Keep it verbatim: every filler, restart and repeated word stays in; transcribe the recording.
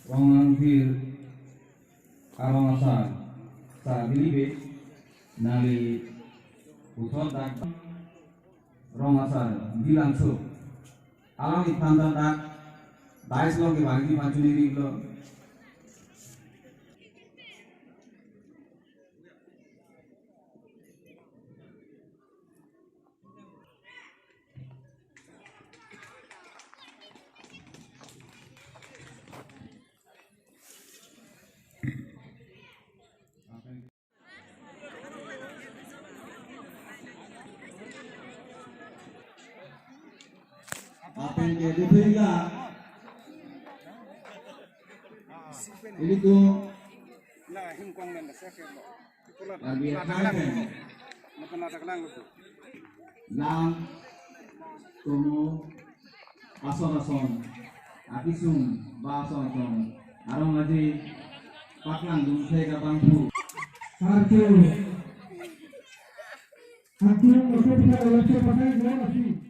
Rong Angthir arong asar, sar Dili Bey, nangli puthot dak Rong Asar Dilangso, alangli aphan ta dak dais along kevangji aphan choningri iklo. Ateng ke diphinga. Ilitum Karbi akhai pen lang tomo ason ason, akesung ba ason ason arong aje paklangdun thek abangphu. Sarcho. Angklung oso pita olokso pakai gol asi.